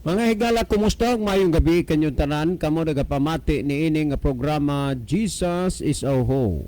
Mga higala, kumusta? Maayong gabi kanyong tanan. Kamo nagapamati niini nga programa, Jesus is Our Hope.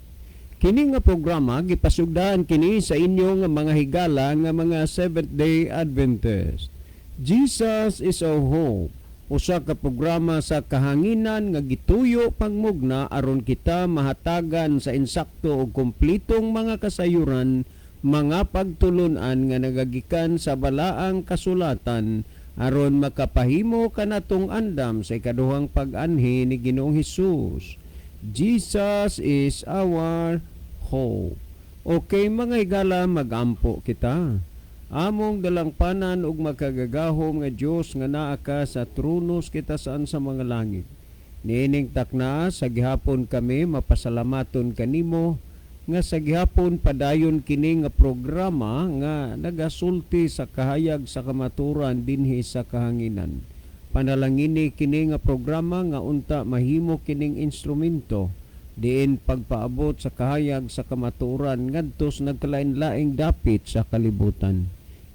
Kini nga programa gipasugdan kini sa inyong mga higala nga mga Seventh Day Adventist. Jesus is Our Hope. Usa ka programa sa kahanginan nga gituyo pagmugna aron kita mahatagan sa insakto ug kumplitong mga kasayuran, mga pagtulunan nga nagagikan sa balaang kasulatan aron makapahimo kanatong andam sa ikaduhang pag-anhi ni Ginoong Hesus. Jesus is our hope. Okay, mga higala, magampo kita. Among dalangpanan ug makagagahom nga Dios nga naa ka sa trono sa kitasan sa mga langit. Niining takna sa gihapon, kami mapasalamaton kanimo nga sa gihapon padayon kini nga programa nga nagasulti sa kahayag sa kamaturan dinhi sa kahanginan. Panalangini kini nga programa nga unta mahimo kining instrumento diin pagpaabot sa kahayag sa kamaturan ngadto sa nagkalain-laing dapit sa kalibutan.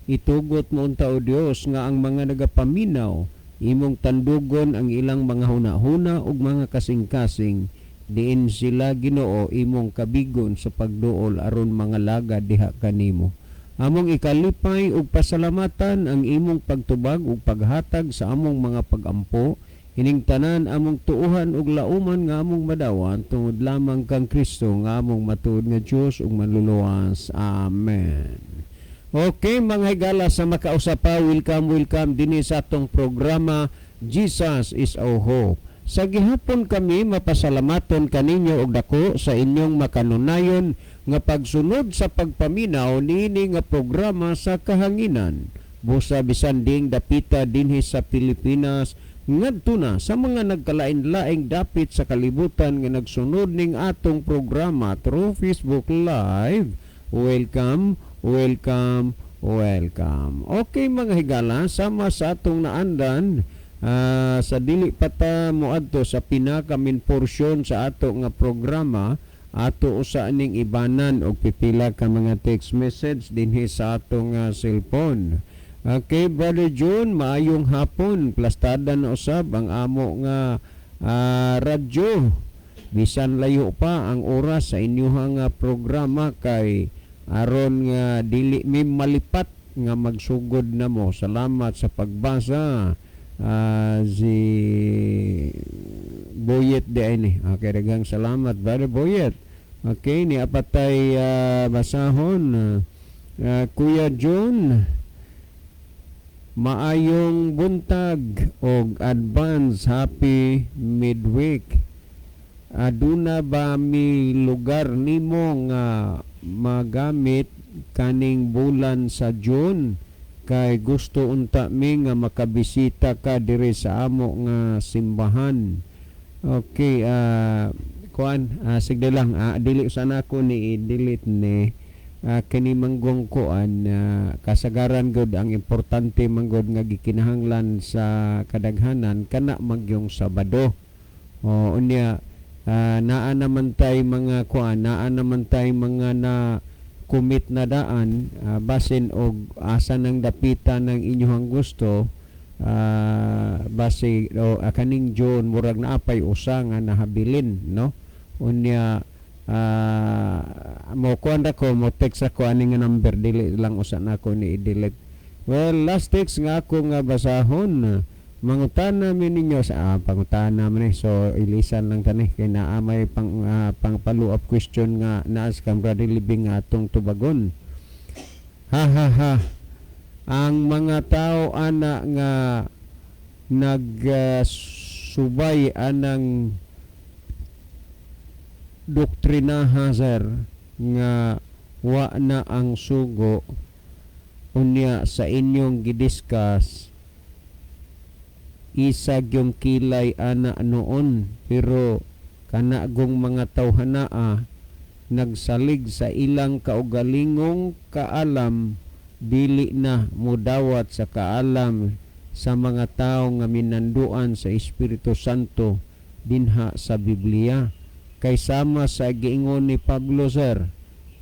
Itugot mo unta, O Dios, nga ang mga nagapaminaw imong tandugon ang ilang mga huna-huna ug mga kasing-kasing diin sila, Ginoo, imong kabigon sa pagduol aron mga lagad diha kanimo. Among ikalipay ug pasalamatan ang imong pagtubag ug paghatag sa among mga pagampo. Ining tanan among tuuhan ug lauman nga among madawan tungod lamang kang Kristo nga among matuod nga Dios ug manluluwas. Amen. Okay, mga higala, sa makausa pa, welcome, welcome dinhi sa atong programa, Jesus is Our Hope. Sa gihapon kami mapasalamaton kaninyo og dako sa inyong makanunayon nga pagsunod sa pagpaminaw niini nga programa sa kahanginan. Busa bisan ding dapita dinhi sa Pilipinas ngadto na sa mga nagkalain-laing dapit sa kalibutan nga nagsunod ning atong programa through Facebook Live. Welcome, welcome, welcome. Okay, mga higala, sama sa atong naandan, sa dili pa ta moadto sa pinaka main portion sa ato nga programa, ato usa ning ibanan og pipila ka mga text message dinhi sa atong cellphone. Okay, Brother June, maayong hapon. Plastada na usab ang amo nga radyo. Bisan layo pa ang oras sa inyuhang programa kay aron nga dili mi malipat nga magsugod na mo. Salamat sa pagbasa. Si Boyet di ay ni. Okay, daghang salamat, Brother Boyet. Okay, ni apatay basahon. Kuya John, maayong buntag og advance happy midweek. Aduna ba mi lugar nimo nga magamit kaning bulan sa June kay gusto unta mi nga makabisita ka diri sa amo nga simbahan? Okay, kuan, sige lang, dili sana ako ni i-delete ni kini manggong kuan, kasagaran gud ang importante manggod nga gikinahanglan sa kadaghanan kana magyong Sabado. O unya naa naman tay mga kuan, naa naman tay mga na commit na daan, basin og asa nang dapita ng inyong gusto, base o kaning June murag naapay usa nga nahabilin, no? Unya mo kuan ra ko, mo text ako ani nga number, dili lang usa nako ni i-delete. Well, last text nga ako nga basahon, mangutana mi ninyo sa pangutana man eh. So ilisan lang tani kay naa may pang follow up question nga naas kang Brother Libing nga atong tubagon. Ha ha ha, ang mga tao ana nga nagsubay anang doktrinaha, sir, nga wa na ang sugo, unya sa inyong gidiscuss isa gyung kilay ana noon, pero kanagong mga tawhanaa nagsalig sa ilang kaugalingong kaalam, dili na mudawat sa kaalam sa mga tao nga minanduan sa Espiritu Santo dinha sa Biblia. Kay sama sa giingon ni Pablo, sir,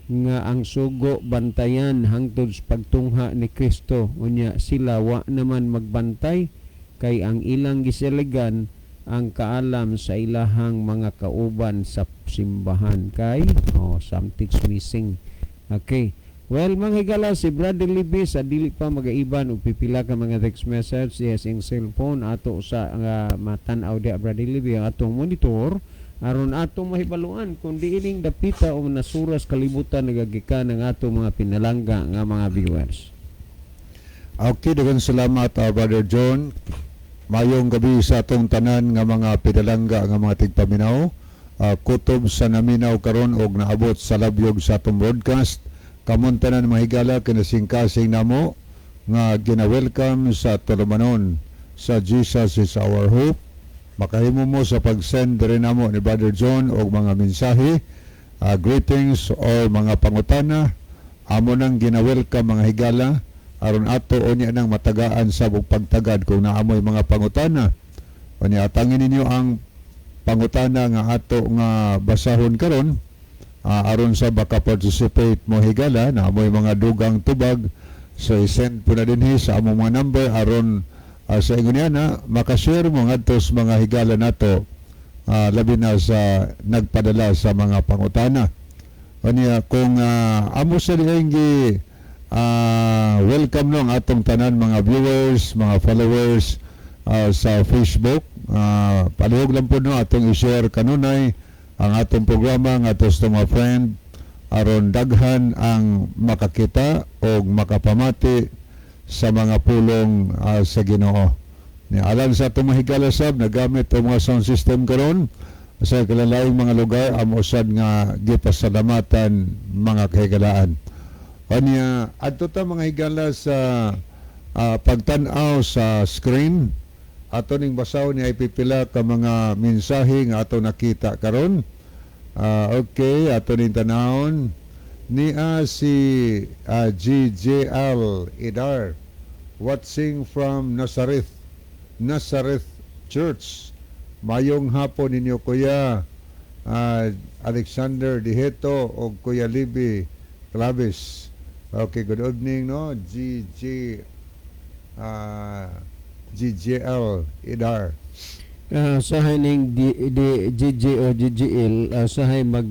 nga ang sugo bantayan hangtod sa pagtungha ni Kristo, unya sila wa naman magbantay. Kay ang ilang gisiligan ang kaalam sa ilahang mga kauban sa simbahan kay, oh, something's missing. Okay. Well, mga higala, si Brother Libby sa dili pa magaiban og pipila ka mga text message, yes, ing cellphone ato sa matan-aw diha, Brother Libby, ang atong monitor aron atong mahibaluan kung diining dapita o nasuras kalibutan nagagikan ang atong mga pinalangga nga mga viewers. Okay, daghang salamat, Brother John. Mayong gabi sa atong tanan nga mga pinalangga nga mga tigpaminaw. Kutob sa naminaw karon og naabot sa labyog sa atong broadcast. Kamon tanan, mga higala, kinasingkasing namo nga gina-welcome sa tulumanon sa Jesus Is Our Hope. Makahimo mo sa pag-send rin namo ni Brother John og mga mensahe, greetings or mga pangutana. Amo nang gina-welcome, mga higala, aron ato unya nang matagaan sa ug pagtagad kung naamoy mga pangutana. Unya atangin ninyo ang pangutana nga ato nga basahon karon, aron sa baka participate mo, higala, naamoy mga dugang tubag, so i-send po na dinhi sa among mga number aron sa ingon niya na makashare mo ngadto sa mga higala nato, labi na sa nagpadala sa mga pangutana. Unya kung amo sa dihang gi welcome no ang atong tanan mga viewers, mga followers sa Facebook. Palihog lang po no atong i-share kanunay ang atong programa ngadto sa mga friend aron daghan ang makakita o makapamati sa mga pulong sa Ginoo. Ni alang sa atong mga higala sab nagamit ang mga sound system karon sa kalalaing mga lugar, amo sad nga gipasalamatan, mga kahigalaan. Kanya adto ta, mga higala, sa pagtan-aw sa screen. Ato ning basahon ni ay pipila ka mga mensahe nga ato nakita karon. Okay, ato ning tanawon niya si GJL Idar, watching from Nazareth, Nazareth Church. Mayong hapon ninyo, Kuya Alexander Diheto o Kuya Libby Claves. Okay, good evening no, GJ GJL Idar. Sahay ning D, D, GJ o GGL, sahay mag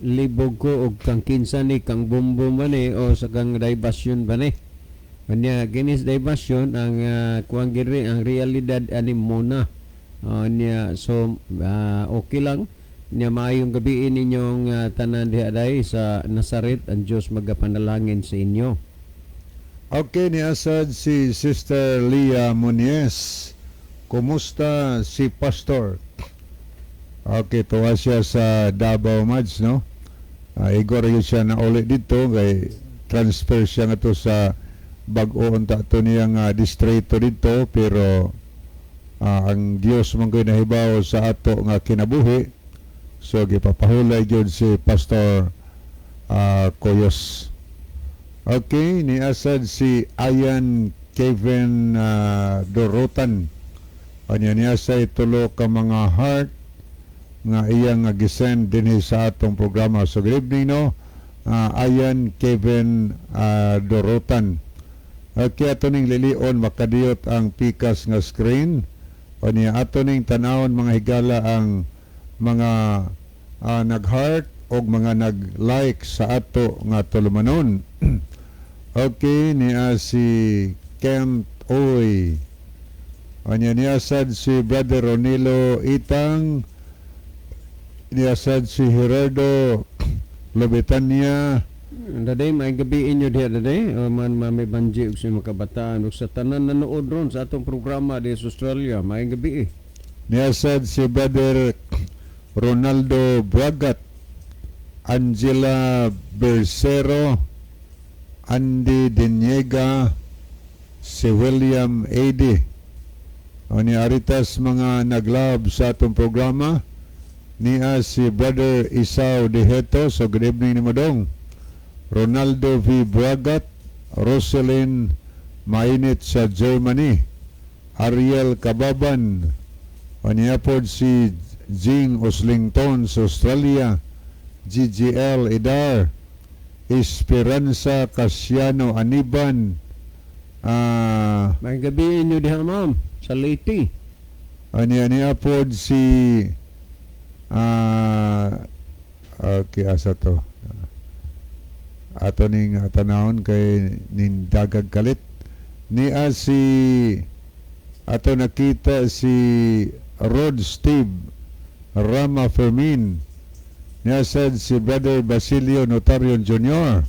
libog ko og kang kinsa ni, kang bumbum ba ni o sa kang Diversion ba ni. Kanya kinis Diversion ang kuang giri ang realidad ani muna. Niya so okay lang niya. Maayong gabi ninyong tanan diha day sa Nazaret. Ang Dios magapanalangin sa inyo. Okay, ni asad si Sister Leah Muniez. Kumusta si Pastor? Okay, tuwa siya sa Davao Mads, no? Igor yun siya na uli dito, kay transfer siya nga to sa bag-o unta to niyang distrito dito, pero ang Dios man ko'y nahibaw sa ato nga kinabuhi. So gipapahulay gyud si Pastor Koyos. Okay, ni asad si Ayan Kevin Dorotan. Anya niya sa tulo ka mga heart nga iyang nga gisend dinhi sa atong programa. So good evening no. Ayan Kevin Dorotan. Okay, ato ning lilion makadiyot ang pikas nga screen. Anya ato ning tanawon, mga higala, ang mga nag-heart o mga nag-like sa ato nga tulumanon. Okay, niya si Kent Oy. Anya niya sad si Brother Ronilo Itang. Niya sad si Gerardo Lobetania. Daday, may gabi inyo diha daday. O man Mami Banji ug sa mga kabataan ug sa tanan nanood ron sa atong programa di sa Australia. May gabi eh. Niya sad si Brother Ronaldo Bragat, Angela Bercero, Andy Diniega, si William A.D. O ni Aritas mga naglove sa atong programa niya si Brother Isao Diheto. So good evening ni Modong. Ronaldo V. Bragat, Roselyn Mainit sa Germany, Ariel Kababan, o niya pod si Jing Oslington sa Australia, GGL Idar, Esperanza Casiano Aniban, Maayong gabi inyo diha, ma'am, sa Leyte. Ani ani pod si okay, asa to? Ato ning tanawon kay ning dagag kalit. Nia si ato nakita si Rod Steve Rama Fermin. Niya sad si Brother Basilio Notario Jr.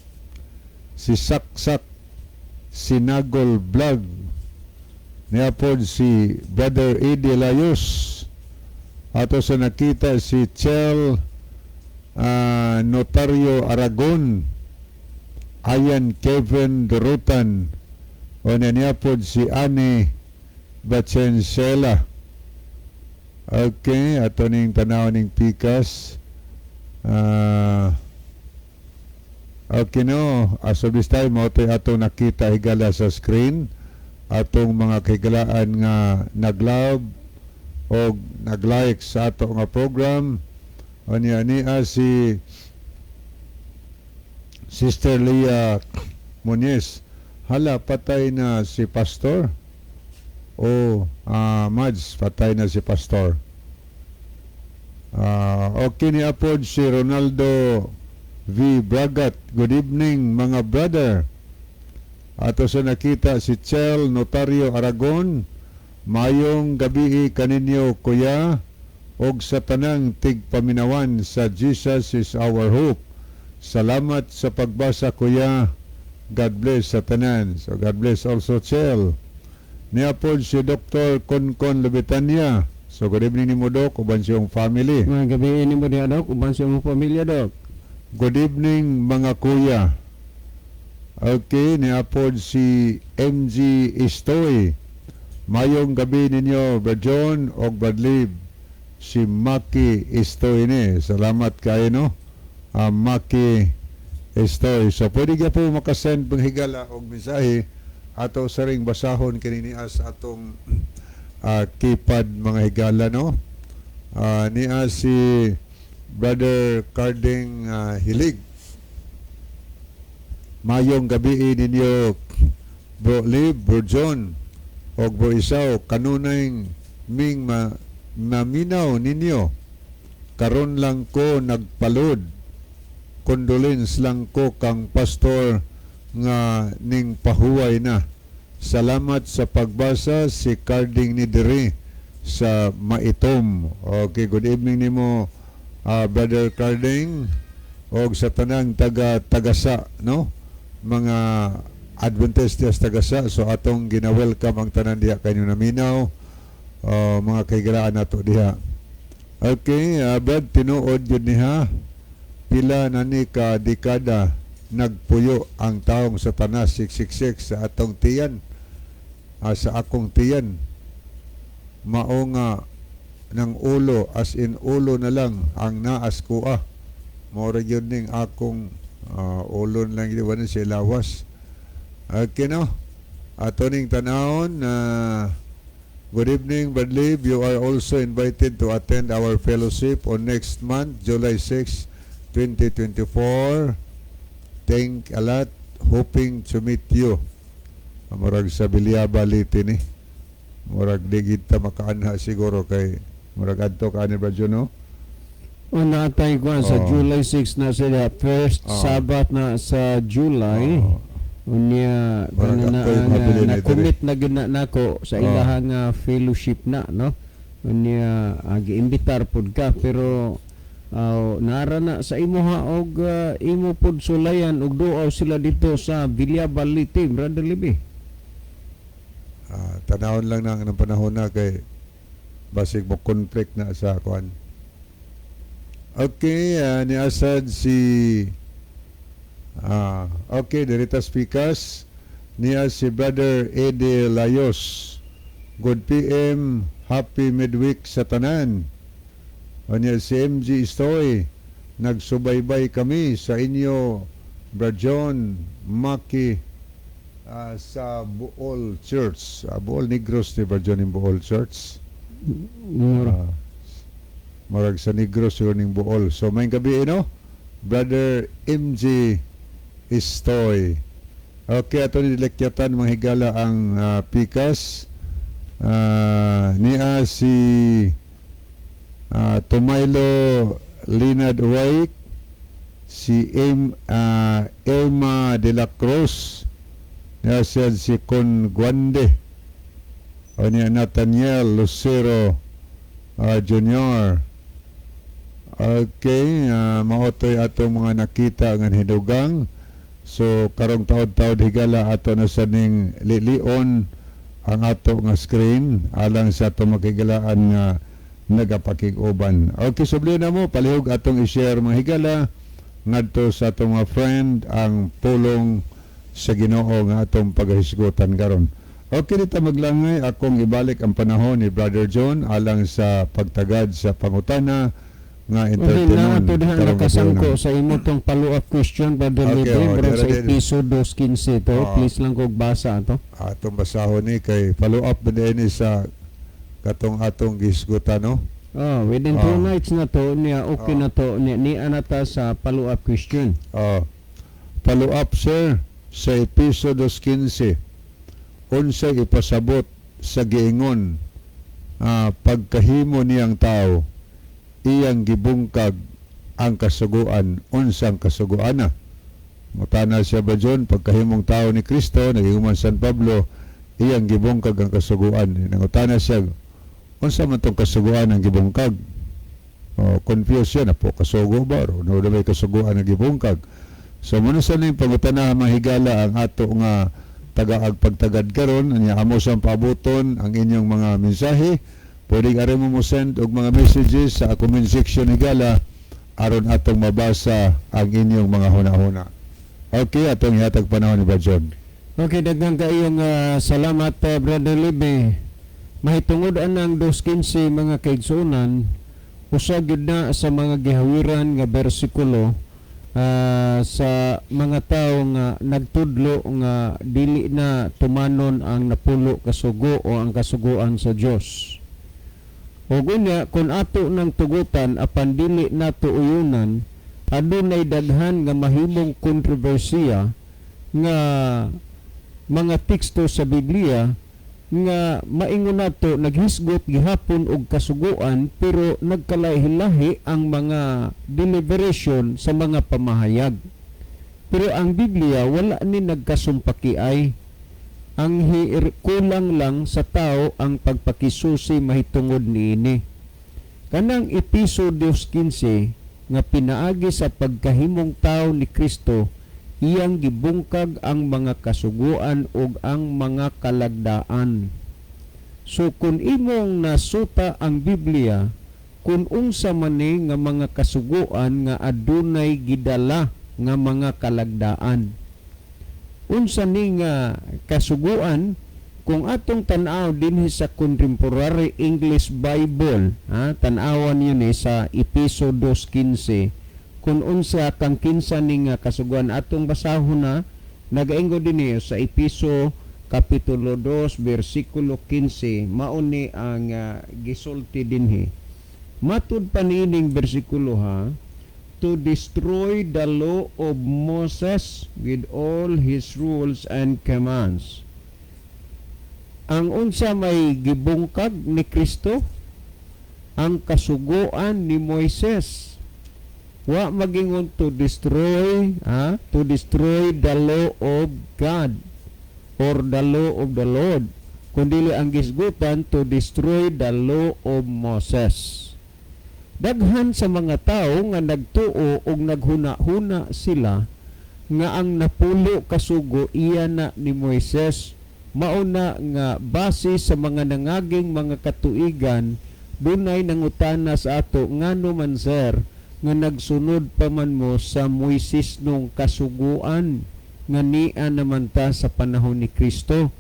Si Saksak Sinagol Vlog. Niya pod si Brother Eddie Layos. Ato sa nakita si Chel Notario Aragon. Ayan Kevin Durutan. O niya pod si Annie Bacensela. Okay, ato ning tanaw ning pikas. Okay no, as of this time, mao to'y ato nakita, higala, sa screen. Atong mga kahigalaan nga nag-love o nag-like sa ato nga program. O niya niya si Sister Leah Muñez. Hala, patay na si Pastor. O, Mads, patay na si Pastor. Okay ni apod si Ronaldo V. Bragat. Good evening, mga brother. Ato sa nakita si Chel Notario Aragon. Mayong gabi kaninyo, kuya, og sa tanang tigpaminawan sa Jesus Is Our Hope. Salamat sa pagbasa, kuya. God bless sa tanan. So God bless also, Chel. Niya pod si Dr. Konkon Lubitanya. So good evening nimo, Dok, uban siyang family. Maayong gabi nimo diha, Dok, uban sa imong pamilya, Dok. Good evening, mga kuya. Okay, niapod si MG Istoy. Mayong gabi ninyo, Brad John og Brad Lib. Si Maki Istoy ni. Salamat kayo, no? Maki Istoy. So, pwede ka po makasend pang higala og mensahe ato sa ring basahon kini niya sa atong keypad, mga higala, no? Niya si Brother Carding Hilig. Mayong gabi ninyo, Bro Lib, Bro John, og Bro Isaw, kanunay ming maminaw ninyo. Karon lang ko nagpalod. Condolence lang ko kang pastor nga ning pahuway na. Salamat sa pagbasa, si Carding ni diri sa Maitom. Okay, good evening nimo, Brother Carding, og sa tanang taga Tagasa, no? Mga Adventist diya sa Tagasa. So atong gina-welcome ang tanan diha kanyo naminaw. Mga kahigalaan nato diha. Okay, Brad, tinuod yun niya. Pila na ni ka dekada nagpuyo ang taong Satanas 666 sa atong tiyan. Sa akong tiyan. Mao nga ng ulo, as in ulo na lang ang naas ko ah. Mao ra gyud ning akong ulo na lang gyud ni siya lawas. Okay no? Ato ning tanawon na. Good evening, Brad Lib. You are also invited to attend our fellowship on next month, July 6, 2024. Thank a lot. Hoping to meet you. Murag sa Villaba, Leyte ni. Murag di gid ta makaanha siguro kay murag adto ka ni Brad John, no? O natay kuan sa Oo. July 6 na sila, first Oo. Sabbath na sa July. Oo. Unya Murag kana na ako'y nga mabilin ni na-commit na gyud na nako sa Oo. ilahang nga fellowship na, no. Unya giimbitar pud ka, pero nara na sa imuha og imo pud sulayan og duaw sila dito sa Villaba, Leyte, Brother Libby. Tanawon lang na ng panahon na kay basig mo conflict na sa kuan. Okay, ni Asad si okay, dirita speakers niya si Brother Eddie Layos. Good PM, happy midweek sa tanan. O niya si MG Istoy, nagsubaybay kami sa inyo, Brad John, Maki, sa Bool Church. Bool Negros ni Brad John yung Bool Church. Mura. Murag sa Negros yun yung Bool. So may gabi, no? Brother MG Istoy. Okay, ato ni dilekyatan, mga higala, ang pikas. Niya si Tomaylo Linad Uwaik, si Elma de la Cruz, niya siya si Con Guande, o niya Nathaniel Lucero Jr. Okay, mao to'y atong mga nakita nga hinugang. So karong taod-taod, higala, ato na sa ning lilion ang ato nga screen alang sa atong makigalaan nga nagapakig-uban. Okay, subli na mo palihog atong i-share, mga higala, ngadto sa atong mga friend ang pulong sa Ginoo nga atong paghisgutan karon. Okay, dita maglangay, akong ibalik ang panahon ni Brother John alang sa pagtagad sa pangutana nga Okay na entertainon ato diha karong nakasangko gabi. Sa imo tong follow-up question, Brother Okay, Libre, oh, bro, sa dira din. episode 2.15 to. Oo. Please lang kog basa ato. Atong basahon ni kay follow up na din ni sa katong atong gisgutan, no? Oh, within 2 Oo. nights na to niya, okay Oo. na to niya, niya na ta sa follow-up question. Oh. Follow up, sir, sa episode 15. Unsay ipasabot sa giingon pagkahimo niyang tao, iyang gibungkag ang kasuguan, unsang kasuguan na? Mutana siya ba, John, pagkahimong tao ni Kristo, naging San Pablo, iyang gibungkag ang kasuguan. Nangutana siya, unsa man tong kasuguan ang gibungkag? Oh, confused siya na po, kasugo ba? O no, may kasuguan ang gibungkag? So, muna sa ning pangutana, mga higala, ang ato nga tagaag pagtagad karon. Anya amo sang paabuton ang inyong mga mensahe. Pwede ari mo mo send og mga messages sa comment section, higala, aron atong mabasa ang inyong mga huna-huna. Okay, atong ihatag panahon ni Brad John. Okay, daghang kaayong salamat, Brother Libe. Mahitungod anang 2.15, mga kaigsuonan, usa gyud na sa mga gihawiran nga bersikulo sa mga tawo nga nagtudlo nga dili na tumanon ang napulo kasugo o ang kasuguan sa Dios. Ug unya kung ato nang tugutan apan dili nato uyunan, adunay daghan nga mahimong kontrobersiya nga mga teksto sa Biblia nga maingon nato naghisgot gihapon og kasuguan, pero nagkalahi-lahi ang mga deliberation sa mga pamahayag. Pero ang Biblia wala ni nagkasumpakiay. Ang kulang lang sa tao ang pagpakisusi mahitungod niini. Kanang Episo 2.15 nga pinaagi sa pagkahimong tao ni Kristo, iyang gibungkag ang mga kasuguan ug ang mga kalagdaan. So kung imong nasuta ang Biblia, kung unsa man ni nga mga kasuguan nga adunay gidala nga mga kalagdaan. Unsa ni nga kasuguan? Kung atong tan-aw dinhi sa Contemporary English Bible, ha, tan-awan niyo ni sa Episo 2.15 kung unsa kang kinsa ni nga kasuguan, atong basahon na. Nagaingon dinhi sa Episo kapitulo 2 bersikulo 15, mao ni ang gisulti dinhi. Matud pa niining bersikulo, ha, to destroy the law of Moses with all his rules and commands. Ang unsa may gibungkag ni Kristo? Ang kasuguan ni Moises. Wa magingon to destroy, ha, to destroy the law of God or the law of the Lord, kundi ang gisgutan, to destroy the law of Moses. Daghan sa mga tao nga nagtuo og naghuna-huna sila nga ang napulo kasugo iya na ni Moises. Mao na nga base sa mga nangaging mga katuigan, dunay nangutana sa ato, "Ngano man, sir, nga nagsunod pa man mo sa Moises nung kasuguan nga nia naman ta sa panahon ni Kristo?"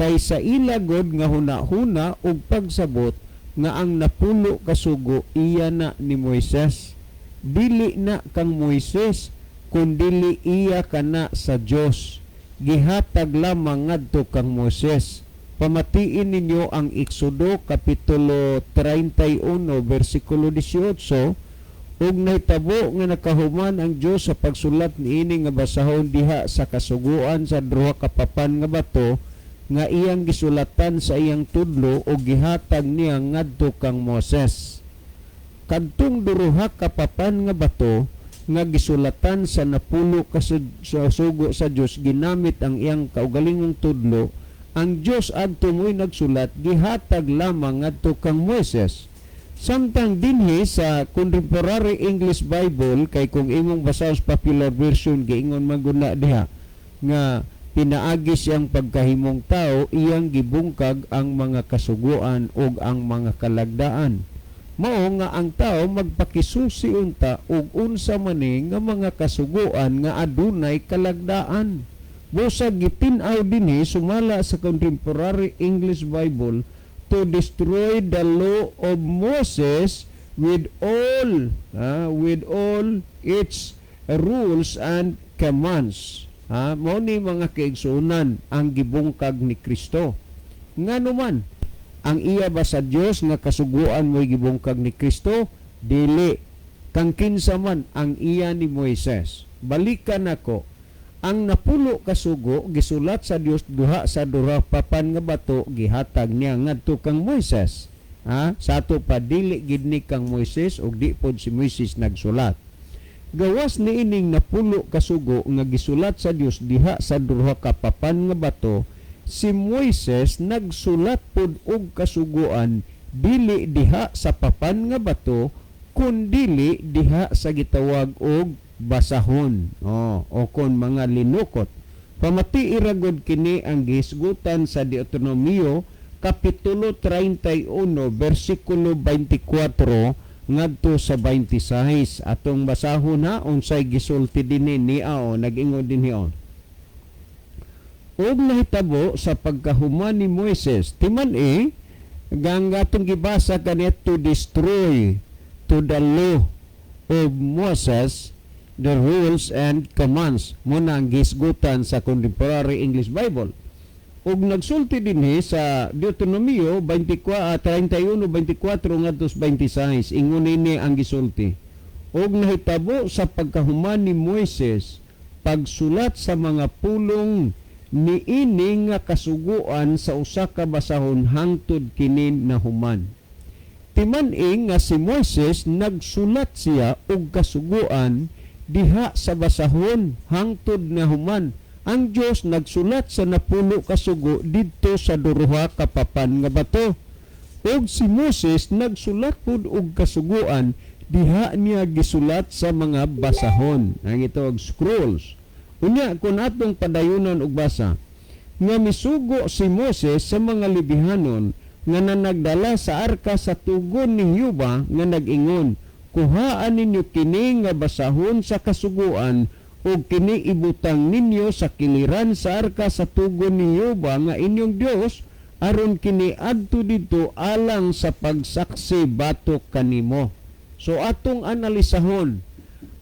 Kay sa ila god nga huna-huna ug pagsabot nga ang napulo kasugo iya na ni Moises. Dili na kang Moises, kundili iya kana sa Dios. Gihatag lamang ngadto kang Moises. Pamatiin ninyo ang Exodo kapitulo 31 bersikulo 18. Ug nahitabo nga nakahuman ang Dios sa pagsulat niini nga basahon diha sa kasuguan sa duha ka papan nga bato nga iyang gisulatan sa iyang tudlo ug gihatag niya ngadto kang Moses. Kadtong duha ka papan nga bato nga gisulatan sa 10 ka sa sugo sa Dios, ginamit ang iyang kaugalingong tudlo. Ang Dios adto mo'y nagsulat, gihatag lamang ngadto kang Moises. Samtang dinhi sa Contemporary English Bible, kay kung imong basahon sa popular version, giingon man gud na diha nga pinaagi siyang pagkahimong tao, iyang gibungkag ang mga kasuguan ug ang mga kalagdaan. Mao nga ang tao magpakisusi unta og unsa man ni nga mga kasuguan nga adunay kalagdaan. Busa gitin-aw dinhi sumala sa Contemporary English Bible, to destroy the law of Moses with all its rules and commands. Ha, mao ni, mga kaigsuonan, ang gibungkag ni Kristo. Ngano man, ang iya ba sa Dios nga kasuguan mo'y gibungkag ni Kristo? Dili. Kang kinsa man ang iya ni Moises? Balikan nako. Ang 10 kasugo gisulat sa Dios duha sa duha papan nga bato, gihatag niya ngadto kang Moises. Ha? Sa ato pa, dili gid ni kang Moises ug di pod si Moises nagsulat. Gawas ni ining 10 kasugo nga gisulat sa Dios diha sa duha ka papan nga bato, si Moises nagsulat pod og kasuguan, dili diha sa papan nga bato kundili diha sa gitawag og basahon o kon mga linukot. Pamati ra gud kini ang gihisgutan sa Deuteronomio kapitulo 31 bersikulo 24 ngadto sa 26. Atong basahon na unsay gisulti dinhi niya o nag-ingon dinhi o. Ug nahitabo sa pagkahuman ni Moises, timan-i gang atong gibasa kaniya, to destroy to the law of Moses, the rules and commands, mao na ang gihisgutan sa Contemporary English Bible. Ug nagsulti dinhi sa Deuteronomio 24 31:24 ngadto sa 26, ingon nini ang gisulti: "Ug nahitabo sa pagkahuman ni Moises pagsulat sa mga pulong niini nga kasuguan sa usa ka basahon hangtod kini nahuman." Timan-i nga si Moises nagsulat siya og kasuguan diha sa basahon hangtod nahuman. Ang Dios nagsulat sa 10 kasugo didto sa duha ka papan nga bato. Ug si Moses nagsulat pud og kasuguan, diha niya gisulat sa mga basahon. Ang ito scrolls. Unya kung atong padayunan og basa, nga misugo si Moses sa mga Lebihanon nga nanagdala sa arka sa tugon ni Jehova nga nag-ingon, "Kuhaan ninyo kini nga basahon sa kasuguan ug kini ibutang ninyo sa kiliran sa arka sa tugon ni Jehova nga inyong Dios, aron kini adto didto alang sa pagsaksi batok kanimo." So atong analisahon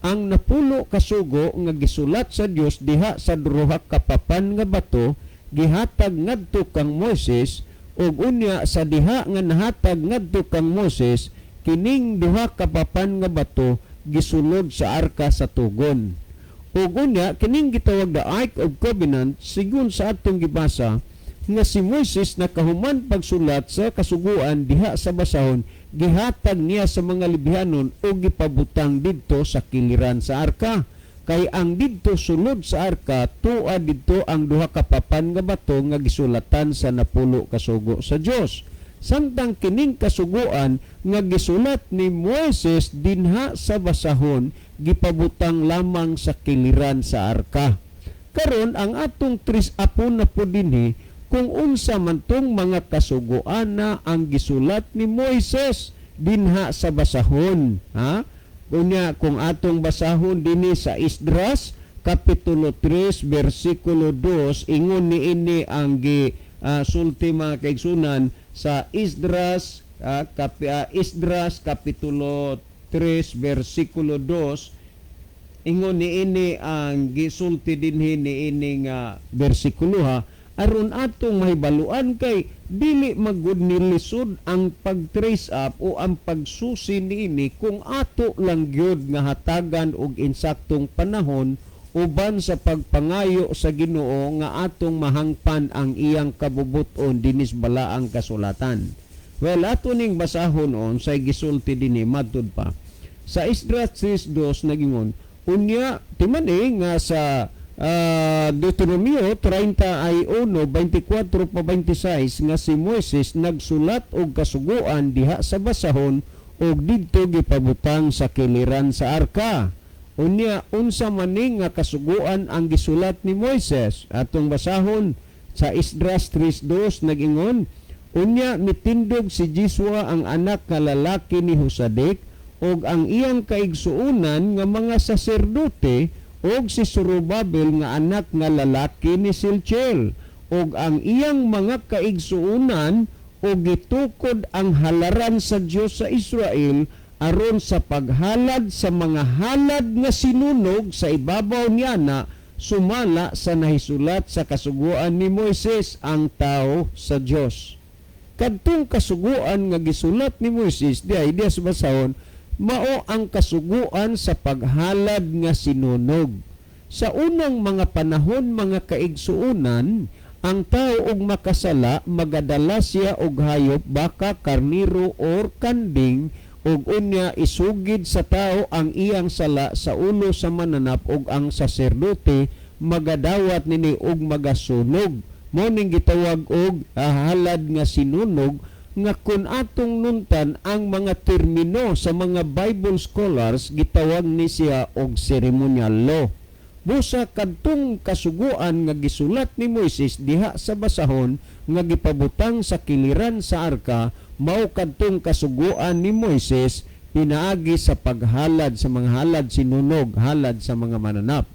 ang 10 kasugo nga gisulat sa Dios diha sa duha ka papan nga bato, gihatag ngadto kang Moses, ug unya sa diha nga nahatag ngadto kang Moses, kining duha ka papan nga bato gisulod sa arka sa tugon. Ug unya kining gitawag the Ark of Covenant, sigon sa atong gibasa nga si Moises nakahuman pagsulat sa kasuguan diha sa basahon, gihatag niya sa mga Lebihanon ug gipabutang didto sa kiliran sa arka, kay ang didto sulod sa arka, tua didto ang duha ka papan nga bato nga gisulatan sa 10 kasugo sa Dios, samtang kining kasuguan nga gisulat ni Moises dinha sa basahon gipabutang lamang sa kiliran sa arka. Karon ang atong tris apon na po dinhi kung unsa man tong mga kasuguan na ang gisulat ni Moises dinha sa basahon, ha? Unya kung atong basahon dinhi sa Esdras kapitulo 3 bersikulo 2, ingon niini ang gi sulti, mga kaigsunan, sa Esdras kapitulo 3 bersikulo 2, ingon niini ang gisulti dinhi niini nga bersikulo, ha. aron atong mahibaluan, kay dili magud nilisod ang pag-trace up o ang pagsusi niini kung ato lang gyud nga hatagan og insaktong panahon uban sa pagpangayo sa Ginoo nga atong mahangpan ang iyang kabubuton dinis balaang kasulatan. Well, ato ning basahon on say gisulti dinhi matud pa sa Esdras 3:2, nagingon unya timan eh nga sa Deuteronomio 30 ay 1, 24 pa 26 nga si Moises nagsulat og kasuguan diha sa basahon og didto gipabutang sa kiliran sa arka. Unya, unsa man ni nga kasuguan ang gisulat ni Moises? Atong basahon sa Esdras 3:2, nagingon unya mitindog si Jesua ang anak nga lalaki ni Josadak ug ang iyang kaigsuonan nga mga saserdote ug si Zorobabel nga anak nga lalaki ni Sealtiel ug ang iyang mga kaigsuonan ug gitukod ang halaran sa Dios sa Israel aron sa paghalad sa mga halad nga sinunog sa ibabaw niya na sumala sa nahisulat sa kasuguan ni Moises ang tao sa Dios. Kadtong kasuguan nga gisulat ni Moises diay diya sa basahon, mao ang kasuguan sa paghalad nga sinunog. Sa unang mga panahon, mga kaigsuonan, ang tao og makasala, magadala siya og hayop, baka, karniro or kanding, ug unya isugid sa tao ang iyang sala sa ulo sa mananap ug ang saserdote magadawat nini og magasunog. Mao ning gitawag og halad nga sinunog, nga kun atong nuntan ang mga termino sa mga Bible scholars, gitawag ni siya og ceremonial law. Busa kadtong kasuguan nga gisulat ni Moises diha sa basahon nga gipabutang sa kiliran sa arka, mao kadtong kasuguan ni Moises pinaagi sa paghalad sa mga halad sinunog, halad sa mga mananap.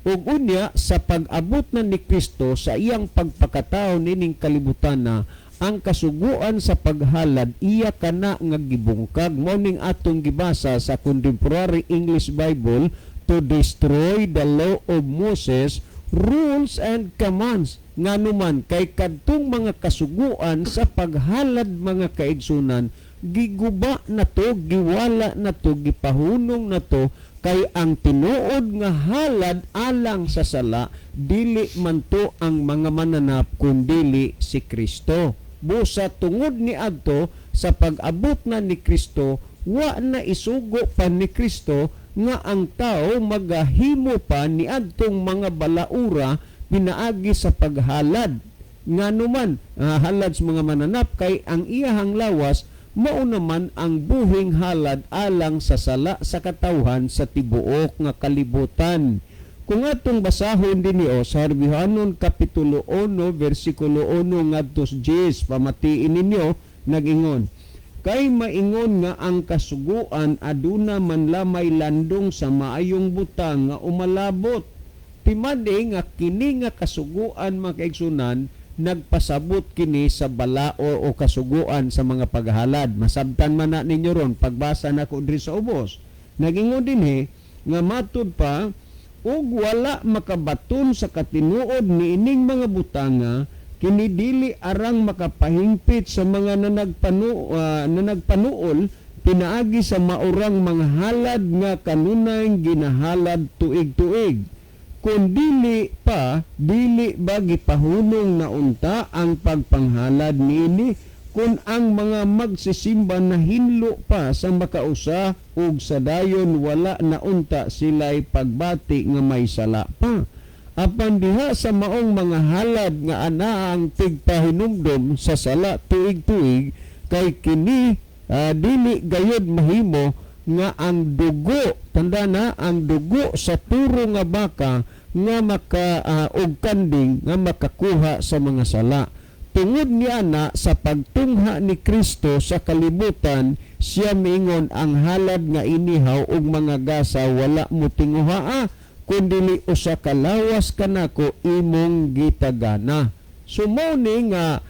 Ug unya sa pag-abot na ni Kristo sa iyang pagpakatao nining kalibutan na ang kasuguan sa paghalad iya kana nga gibungkag. Mao ning atong gibasa sa Contemporary English Bible, "to destroy the law of Moses, rules and commands." Nganuman kay kadtong mga kasuguan sa paghalad, mga kaigsunan, giguba na to, giwala na to, gipahunong na to, kay ang tinuod nga halad alang sa sala dili man to ang mga mananap kundili si Kristo. Busa tungod ni adto sa pag-abot na ni Kristo, wa na isugo pa ni Kristo nga ang tao magahimo pa ni adtong mga balaura pinaagi sa paghalad. Nganuman halad sa mga mananap, kay ang iyahang lawas mao naman ang buhing halad alang sa sala sa katawhan sa tibuok nga kalibutan. Kung atong basahon dinhi o sa Herbreohanon kapitulo 1 bersikulo 1 ngadto sa 10, pamatiin ninyo, nagingon, "Kay maingon nga ang kasuguan aduna man lamay landong sa maayong butang nga umalabot." Timadi nga kini nga kasuguan, mga kaigsunan, nagpasabot kini sa balao o kasuguan sa mga paghalad. Masabtan man na ninyo ron pagbasa nako diri sa ubos. Nagingon dinhi nga matud pa, "Ug wala makabaton sa katinuod niining mga butanga, kini dili arang makapahingpit sa mga nanagpanuol pinaagi sa maurang mga halad nga kanunay ginahalad tuig-tuig, kun dili pa, dili ba gipahunong na unta ang pagpanghalad niini kun ang mga magsisimba nahinlo pa sa makausa ug sa dayon wala na unta sila'y pagbati nga may sala pa? Apan diha sa maong mga halad nga anaa ang tigpahinumdom sa sala tuig-tuig, kay kini dili gayod mahimo nga ang dugo," tanda na, "ang dugo sa turo nga baka nga maka og kanding nga makakuha sa mga sala. Tungod niya na sa pagtungha ni Kristo sa kalibutan, siya miingon, 'Ang halad nga inihaw ug mga gasa wala mo tinguhaa, kundili usa ka lawas kanako imong gitagana.'" So mao ni nga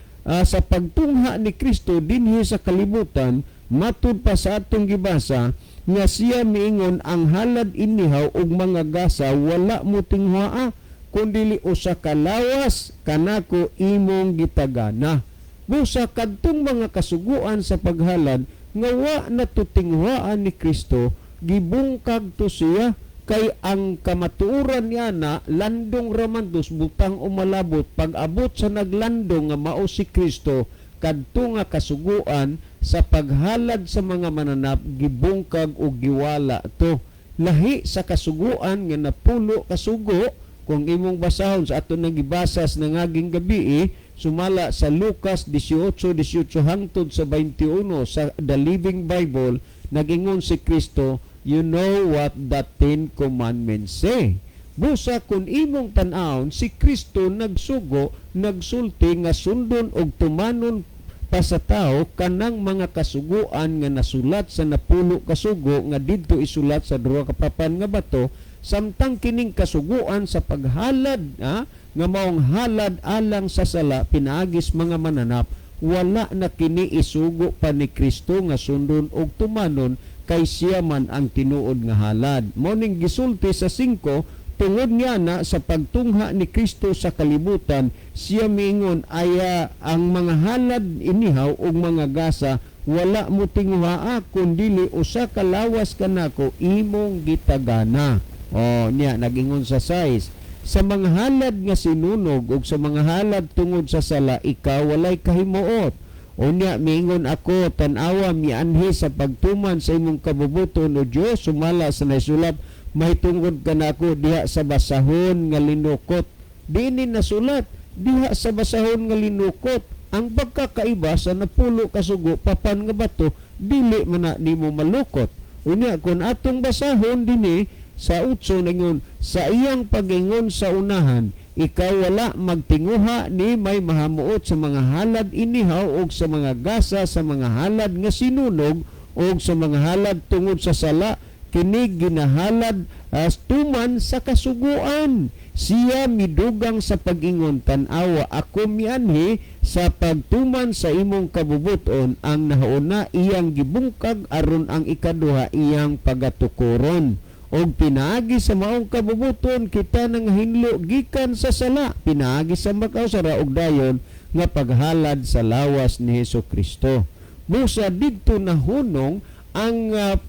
sa pagtungha ni Kristo dinhi sa kalibutan, matud pa sa atong gibasa nga siya miingon, "Ang halad inihaw ug mga gasa wala mo tinguhaa, Kundili usa ka lawas kanako imong gitagana. Busa kadtong mga kasuguan sa paghalad nga wa natutinguhaan ni Kristo, gibungkag to siya, kay ang kamatuoran niya na landong raman dos butang umalabot. Pag abot sa naglandong nga mao si Kristo, kadto nga kasuguan sa paghalad sa mga mananap gibungkag o giwala to. Lahi sa kasuguan nga 10 kasugo, kung imong basahon sa ato nang gibasa sa nangaging gabi, sumala sa Lucas 18:18 hangtod sa 21 sa The Living Bible, nagingon si Kristo, "You know what the Ten Commandments say." Busa kung imong tan-awon, si Kristo nagsugo, nagsulti nga sundon og tumanon pa sa tao kanang mga kasuguan nga nasulat sa 10 kasugo nga didto isulat sa duha ka papan nga bato, samtang kining kasuguan sa paghalad, nga maong halad alang sa sala pinaagis mga mananap, wala na kini isugo pa ni Kristo nga sundon og tumanon, kay siya man ang tinuod nga halad. Mao ning gisulti sa 5, tungod nga na sa pagtungha ni Kristo sa kalibutan, siya miingon aya ang mga halad inihaw ug mga gasa wala mo tinguhaa, kundili usa ka lawas kanako imong gitagana. O niya nagingon sa 6, sa mga halad nga sinunog ug sa mga halad tungod sa sala ikaw walay kahimuot. Unya miingon ako, tan-awa, mianhi sa pagtuman sa imong kabubuton, o Dios, sumala sa naisulat mahitungod kanako diha sa basahon nga linukot. Dini nasulat diha sa basahon nga linukot. Ang pagkakaiba sa 10 kasugo papan nga bato, dili man na nimo malukot. Unya kung atong basahon dinhi sa 8, ningon sa iyang pagingon sa unahan, ikaw wala magtinguha ni may mahamuot sa mga halad inihaw og sa mga gasa, sa mga halad nga sinunog og sa mga halad tungod sa sala, kini ginahalad as tuman sa kasuguan. Siya midugang sa pag-ingon, tan-awa, ako mianhi sa pagtuman sa imong kabubuton. Ang nahauna iyang gibungkag aron ang ikaduha iyang pagatukoron. Og pinaagi sa maong kabubuton kita nanghinlo gikan sa sala, pinaagi sa makawsara og dayon nga paghalad sa lawas ni Hesus Kristo. Busa didto nahunong ang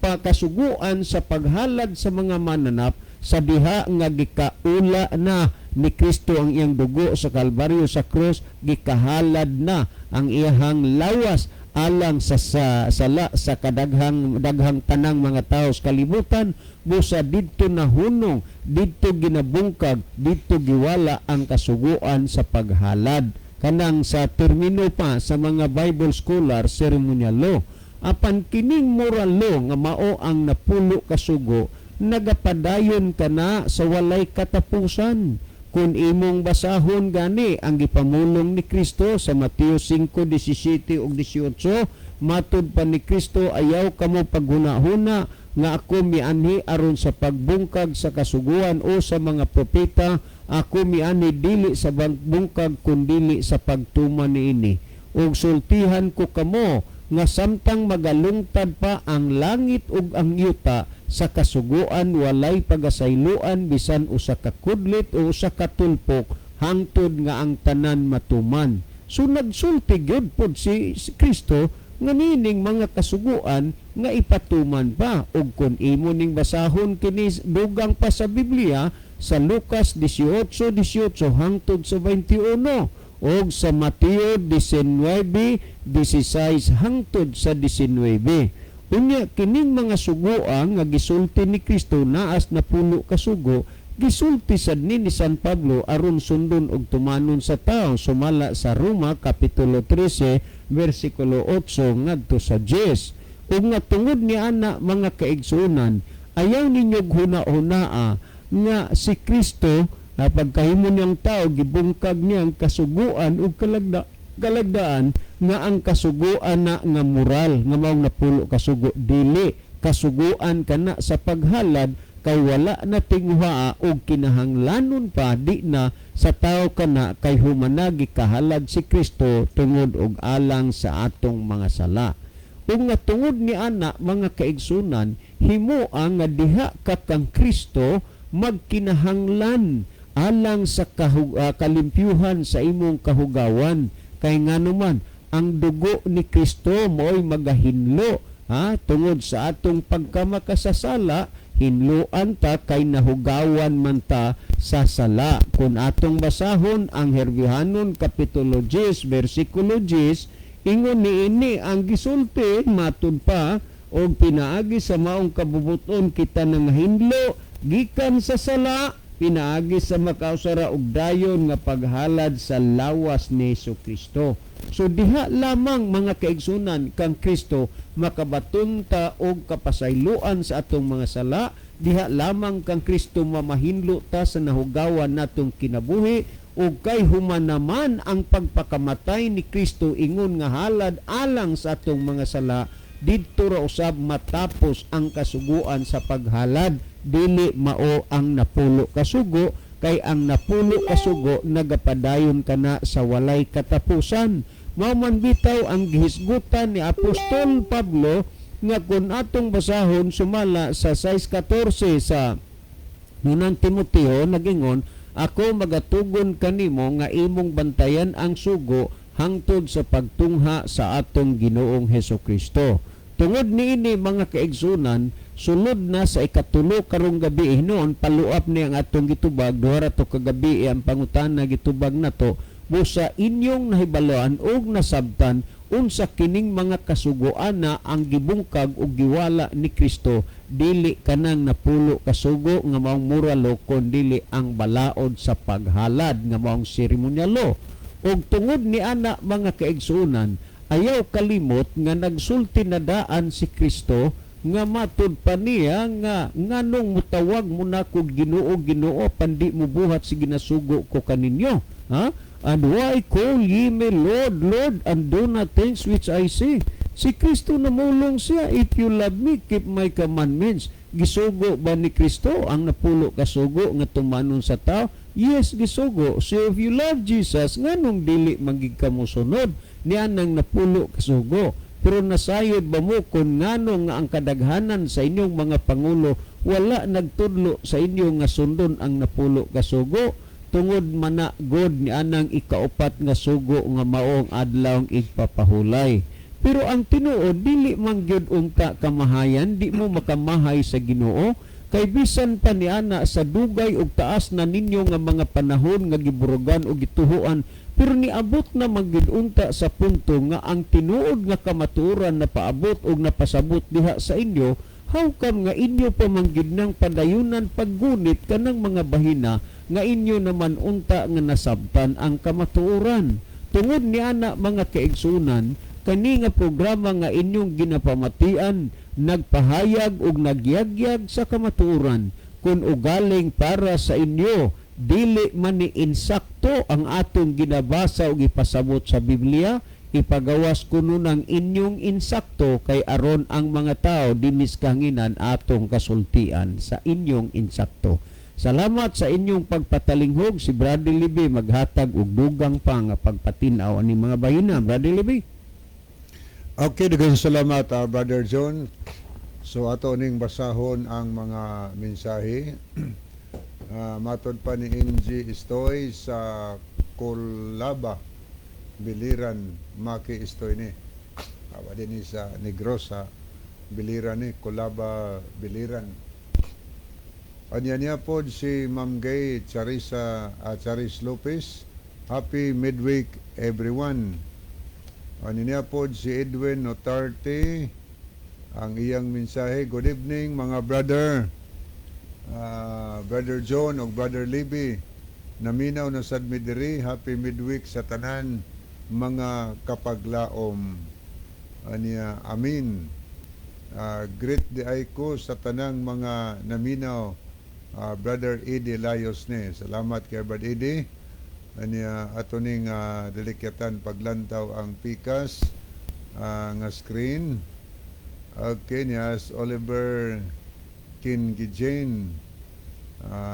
pakasuguan sa paghalad sa mga mananap sa diha nga gikaula na ni Kristo ang iyang dugo sa Kalbaryo, sa krus, gikahalad na ang iyang lawas alang sa sala sa kadaghang daghang tanang mga tao sa kalibutan. Busa didto nahunong, didto ginabungkag, didto giwala ang kasuguan sa paghalad, kanang sa termino pa sa mga Bible scholar, ceremonial law. Apan kining moral law nga mao ang 10 kasugo, nagapadayon kana sa walay katapusan. Kung imong basahon gani ang gipamulong ni Kristo sa Mateo 5:17 ug 18, matud pa ni Kristo, ayaw kamo paghuna-huna nga ako mianhi aron sa pagbungkag sa kasuguan o sa mga propeta, ako mianhi dili sa pagbungkag kundili sa pagtuman niini. Ug sultihan ko kamo nga samtang magalungtad pa ang langit ug ang yuta, sa kasuguan walay pagasayloan bisan usa ka kudlit o usa ka tulpok hangtod nga ang tanan matuman. So nagsulti gyud pod si Kristo nga nining mga kasuguan nga ipatuman pa. Ug kun imo ning basahon kini dugang pa sa Biblia sa Lucas 18:18 hangtod sa 21 og sa Mateo 19:16 hangtod sa 19. Unya kining mga sugoa nga gisulti ni Kristo naas 10 kasugo, gisulti sad ni San Pablo aron sundon og tumanon sa tao sumala sa Roma kapitulo 13 bersikulo 8 ngadto sa 10. Ug nga tungod ni ana, mga kaigsuonan, ayaw ninyo huna-hunaa nga si Kristo pagkahimo niyang tao gibungkag niya ang kasuguan ug kalagdaan nga ang kasuguan na nga moral nga maong 10 kasugo, dili kasuguan kana sa paghalad, kay wala na tinguhaa og kinahanglanon pa di na sa tao kana, kay humanagi kahalad si Kristo tungod og alang sa atong mga sala. Ug nga tungod ni ana, mga kaigsunan, himoa nga diha ka kang Kristo magkinahanglan alang sa kalimpyuhan sa imong kahugawan, kay nganuman ang dugo ni Kristo mo'y magahinlo, ha, tungod sa atong pagkamakasasala. Hinloan ta kay nahugawan man ta sa sala. Kung atong basahon ang Herbihanon kapitulo 10 bersikulo 10, ingon niini ang gisulti, matud pa og pinaagi sa maong kabubuton kita nanghinlo gikan sa sala pinaagi sa makausara og dayon nga paghalad sa lawas ni Kristo. So diha lamang, mga kaigsunan, kang Kristo makabaton ta og kapasayloan sa atong mga sala. Diha lamang kang Kristo mamahinlo ta sa nahugawan natong kinabuhi, ug kay human naman ang pagpakamatay ni Kristo ingon nga halad alang sa atong mga sala, didto ra usab matapos ang kasuguan sa paghalad. Dili mao ang 10 kasugo, kay ang 10 kasugo nagapadayon kana sa walay katapusan. Mao man bitaw ang gihisgutan ni Apostol Pablo nga kung atong basahon sumala sa 6:14 sa Unang Timoteo, nagingon, "Ako magatugon kanimo nga imong bantayan ang sugo hangtod sa pagtungha sa atong Ginoong Heso Kristo." Tungod niini, mga kaigsunan, sulod na sa 3 karong gabi. Hinuon paluap ni ang atong gitubag, 2 ra to kagabi ang pangutana gitubag nato. Busa inyong nahibaluan og nasabtan unsa kining mga kasuguan na ang gibungkag og giwala ni Kristo, dili kanang 10 kasugo nga maong moral law, kun dili ang balaod sa paghalad nga maong ceremonial law. Og tungod ni ana, mga kaigsuonan, ayaw kalimot nga nagsulti na daan si Kristo nga matud pa niya nga, "Nganong mutawag mo na kog Ginoo, Ginoo, apan di mo buhat si ginasugo ko kaninyo?" Ha? "And why call ye me Lord, Lord, and do not things which I say?" Si Kristo namulong siya, "If you love me, keep my commandments." Gisugo ba ni Kristo ang 10 kasugo nga tumanon sa tao? Yes, gisugo. So if you love Jesus, nganong dili magig ka mosunod niya nang 10 kasugo? Pero nasayod ba mo kung ngano nga ang kadaghanan sa inyong mga pangulo wala nagtudlo sa inyo nga sundon ang 10 kasugo? Tungod mana god ni anang 4 nga sugo nga maong adlaw igpapahulay. Pero ang tinuod, dili man gyud unta kamahayan, di mo makamahay sa Ginoo kay bisan pa ni ana sa dugay og taas na ninyo nga mga panahon nga giburugan o gituhuan, pero niabot na man gyud unta sa punto nga ang tinuod nga kamatuoran na paabot og napasabot diha sa inyo. How come nga inyo pa man gyud nang padayunan paggunit kanang mga bahina nga inyo naman unta nga nasabtan ang kamatuoran? Tungod ni ana, mga kaigsunan, kani nga programa nga inyong ginapamatian nagpahayag og nagyagyag sa kamatuoran. Kung ugaling para sa inyo dili man ni insakto ang atong ginabasa og ipasabot sa Biblia, ipagawas kuno ng inyong insakto kay aron ang mga tao dinis kahanginan atong kasultian sa inyong insakto. Salamat sa inyong pagpatalinghog. Si Brother Libby maghatag og dugang pa nga pagpatinaw ani mga bahina. Brother Libby. Okay, daghang salamat, Brother John. So ato ning basahon ang mga mensahe. Matod pa ni NG Istoy sa Kulaba, Biliran, Maki Istoy ni. Awa din ni sa Negros sa Biliran ni, Kulaba, Biliran. Anya niya pod si Ma'am Gay Charissa, Charis Lopez. Happy midweek, everyone. Ano niya pod si Edwin Notarte. Ang iyang mensahe, "Good evening, mga brother. Brother John o Brother Libby. Naminaw na sad mi diri. Happy midweek sa tanan mga kapaglaom." Aniya, amin. Greet diay ko sa tanang mga naminaw. Brother Eddie Layos ni. Salamat kay Brother Eddie. Aniya ato ning dilikyatan paglantaw ang pikas nga screen. Okay, niya Oliver Kingijen,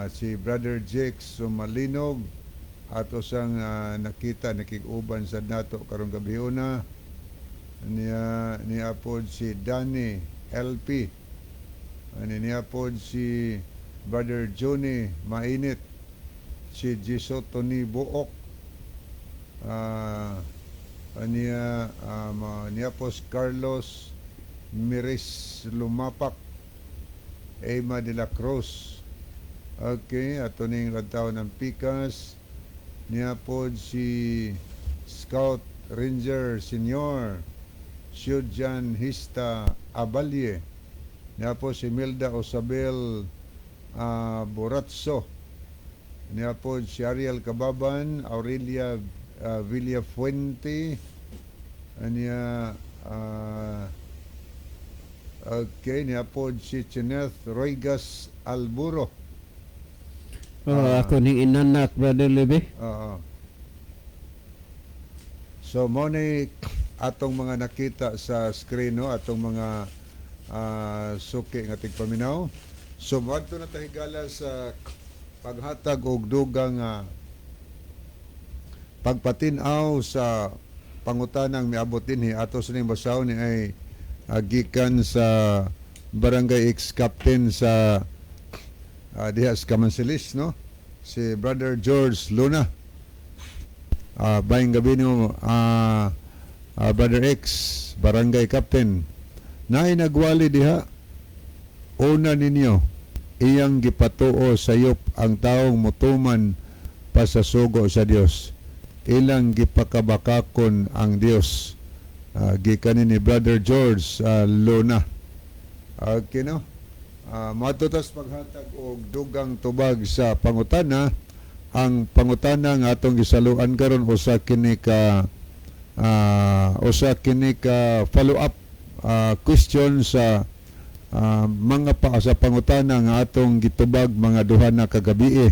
si Brother Jake Sumalinog ato sang nakita nakig-uban sa nato karong gabi una niya. Niya pod si Danny LP. Ani niya pod si Brother Johnny Mainit. Si Jiso Tony Buok, aniya niya pos Carlos Miris Lumapak, Emma de la Cruz. Okay, ato ning lantaw ng Pikas. Niya pod si Scout Ranger Senior Shujan Hista Abalye. Niya po si Milda Osabel Boratso. Niya po si Ariel Kababan, Aurelia Villafuente. Niya okay, niya po si Chineth Roigas Alburo. Oh, ako ning inanak, Brother Lebe. Oo. So mo ni atong mga nakita sa screen, no, atong mga suki nga tigpaminaw. So moadto na ta, higala, sa paghatag og dugang pagpatin-aw sa pangutanang miabot dinhi. Ato sa ning basahon ni ay gikan sa barangay ex-captain sa diha sa Kamansilis, no, si Brother George Luna. Bayang gabi nimo, Brother X, barangay captain. Naay nagwali diha: "Una ninyo, iyang gipatuo sayop ang taong mutuman pa sa sugo sa Dios. Ilang gipakabakakon ang Dios." Gikan ni Brother George Luna. Okay, no? Moadto tas paghatag og dugang tubag sa pangutana. Ang pangutana nga atong gisaluan karon, usa kini ka follow up question sa mga pa sa pangutana nga atong gitubag mga duha na kagabi.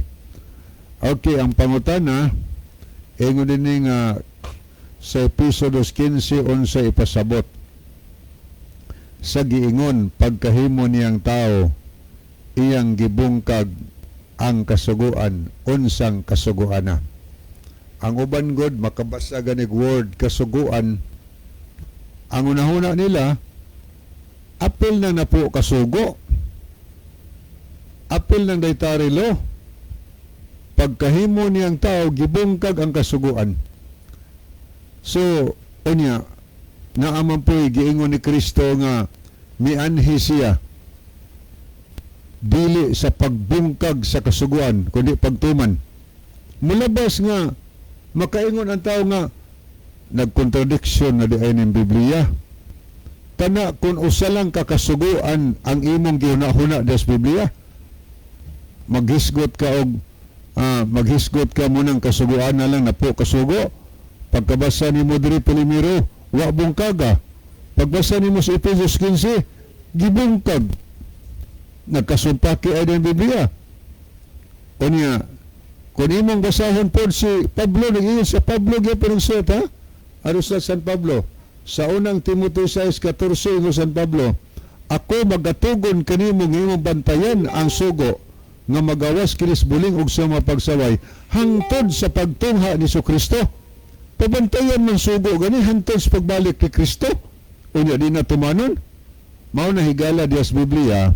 Okay, ang pangutana ingon dinhi nga sa Episo 2:15, unsa ipasabot sa giingon pagkahimo niyang tao, iyang gibungkag ang kasuguan? Unsang kasuguan na? Ang uban god makabasa ganig word "kasuguan", ang unahuna nila apil na na po kasugo, apil ng dietary law. Pagkahimo niyang tao, gibungkag ang kasuguan. So unya naaman po giingon ni Kristo nga mianhi siya dili sa pagbungkag sa kasuguan kundi pagtuman. Mulabas nga makaingon ang tao nga nagkontradiksyon na di ay ning Biblia. Kana kung usa lang ka kasuguan ang imong gihuna-huna sa Biblia, maghisgot ka og maghisgot ka mo ng kasuguan na lang na po kasugo. Pagkabasa nimo diri primero, wa bungkaga. Pagbasa nimo sa Efesos 15, gibungkag. Nagkasumpaki ay ng Biblia. Unya kung imong basahon po si Pablo, nag-ingon sa Pablo gyapon ang sulat, ha. Ano sa San Pablo sa unang Timoteo 6:14, ingon San Pablo, "Ako magatugon kanimo nga imong bantayan ang sugo nga magawas kinis buling ug sa mga pagsaway hangtod sa pagtungha ni Kristo." Pabantayan man sugo gani hangtod sa pagbalik ni Kristo. Unya di na tumanon? Mao na, higala, diya sa Biblia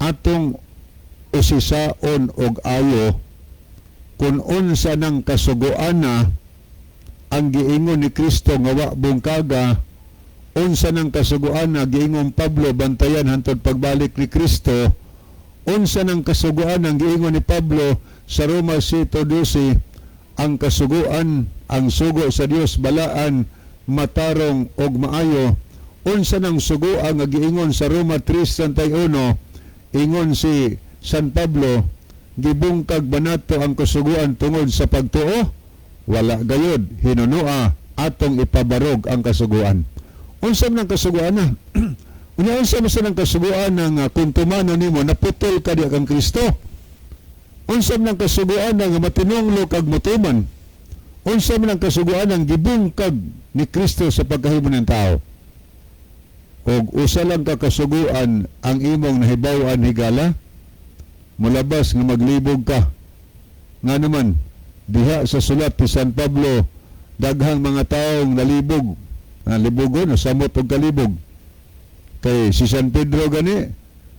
atong usisaon og ayo kung unsa ng kasuguan na ang giingon ni Kristo nga wa bungkaga, unsa ng kasuguan na giingon Pablo bantayan hantod pagbalik ni Kristo, unsa ng kasuguan ang giingon ni Pablo sa Roma 7:12, ang kasuguan, ang sugo sa Dios balaan, matarong og maayo, unsa ng sugo ang giingon sa Roma 3:31, ingon si San Pablo, gibungkag ba nato ang kasuguan tungod sa pagtuo? Wala gayod. Hinunua atong ipabarog ang kasuguan. Unsa man ang kasuguan na? Unya unsa man sa ng kasuguan nga kung tumanon nimo naputol ka diha kang Kristo? Unsa man ang kasuguan nga matinunglo kag mutuman? Unsa man ang kasuguan ang gibungkag ni Kristo sa pagkahimo ng tao? Og usa lang ka kasuguan ang imong nahibaw-an, higala, mulabas nga maglibog ka. Nga naman, diha sa sulat ni San Pablo, daghang mga taong nalibog, nalibugon, nasamot og kalibog. Kay si San Pedro gani,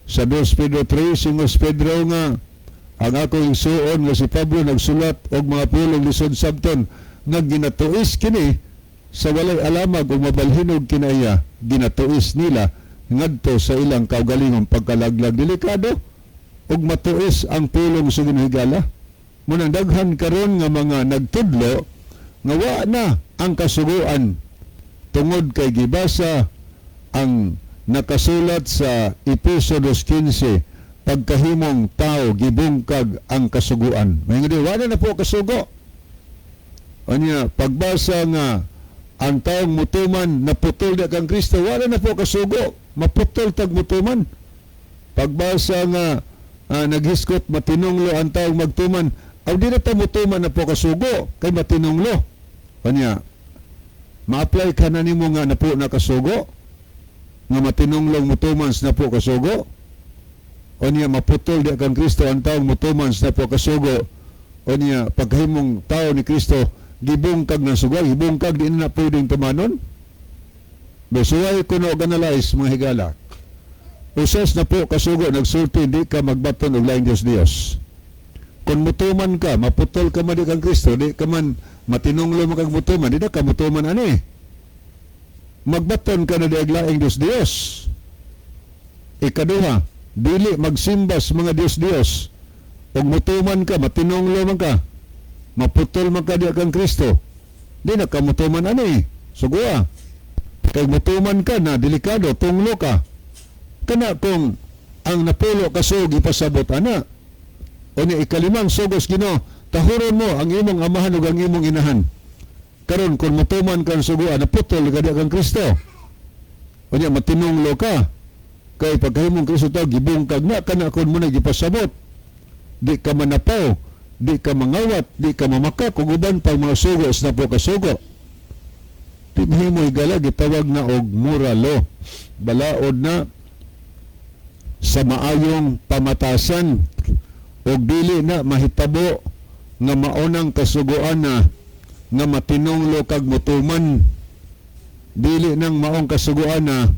sa 2 Pedro 3, singos Pedro nga, Ang akong igsuon nga si Pablo nagsulat og mga pulong lisod sabton nga ginatuis kini sa walay alamag ug mabalhinog kinaiya, ginatuis nila ngadto sa ilang kaugalingong pagkalaglag. Delikado ug matuis ang pulong sa Ginoo, higala. Munang daghan karon nga mga nagtudlo nga wa na ang kasuguan tungod kay gibasa ang nakasulat sa Epeso 2:15, pagkahimong tao gibungkag ang kasuguan. May nga wala na po kasugo. Anya pagbasa nga ang taong mutuman naputol na kang Kristo, wala na po kasugo, maputol tag mutuman. Pagbasa nga naghiskot matinunglo ang taong magtuman, aw di na ta mutuman na po kasugo kay matinunglo. Anya ma-apply ka na nimo nga napo na kasugo nga matinunglong mutuman sa napo kasugo. O niya maputol di kang Kristo ang taong mutuman sa napo kasugo. O niya pagkahimong tao ni Kristo gibungkag ng sugal, gibungkag, di na pwedeng tumanon. Besuway kuno analyze, mga higala. Usas na po kasugo nagsulti di ka magbaton og laing Dios Dios. Kung mutuman ka, maputol ka man di kang Kristo, di ka man matinunglo man kag mutuman, di na ka mutuman ani. Magbaton ka na di og laing Dios Dios. Ikaduha, dili magsimbas mga Dios Dios. Ug mutuman ka, matinunglo man ka, maputol man ka di kang Kristo, di na ka mutuman ani. Sugua. Kay mutuman ka na, delikado, tunglo ka. Kana kung ang napulo kasugo ipasabot ana. O ni ikalimang sugos Ginoo, tahuron mo ang imong amahan ug ang imong inahan. Karon kung mutuman kang suguan, naputol ka di kang Kristo. O niya matinunglo ka. Kay pagkahimong Kristo tao gibungkag na kana kung mo na gipasabot. Di ka manapaw, di ka mangawat, di ka mamakak, ug uban pang mga sugo sa napo kasugo. Di mahimo, higala, gitawag na og moral law. Balaod na sa maayong pamatasan og dili na mahitabo nga maunang kasuguan na nga matinunglo kag mutuman, dili nang maong kasuguan na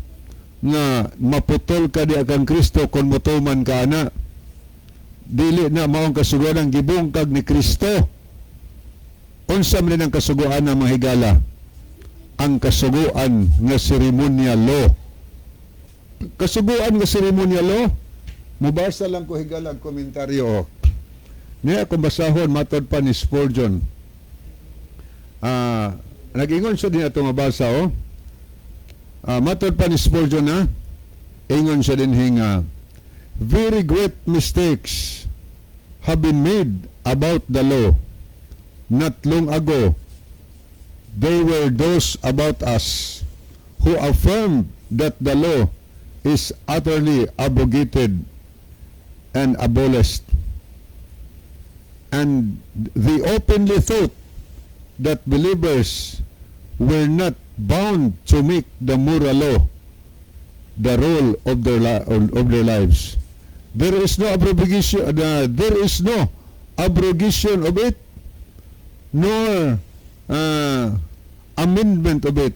nga maputol ka di kang Kristo kung mutuman ka ana, dili na maong kasuguan ang gibungkag ni Kristo. Unsa man ang kasuguan na, mga higala? Ang kasuguan nga seremonial law. Kasuguan nga seremonial law. Mubasa lang ko, higala, ang komentaryo niya kung basahon matod pa ni Spurgeon. Nag-ingon siya din ato mabasa oh. Matod pa ni Spurgeon na ingon siya din nga very great mistakes have been made about the law. Not long ago they were those about us who affirmed that the law is utterly abrogated and abolished, and they openly thought that believers were not bound to make the moral law the rule of their lives. There is no abrogation. There is no abrogation of it, nor amendment of it.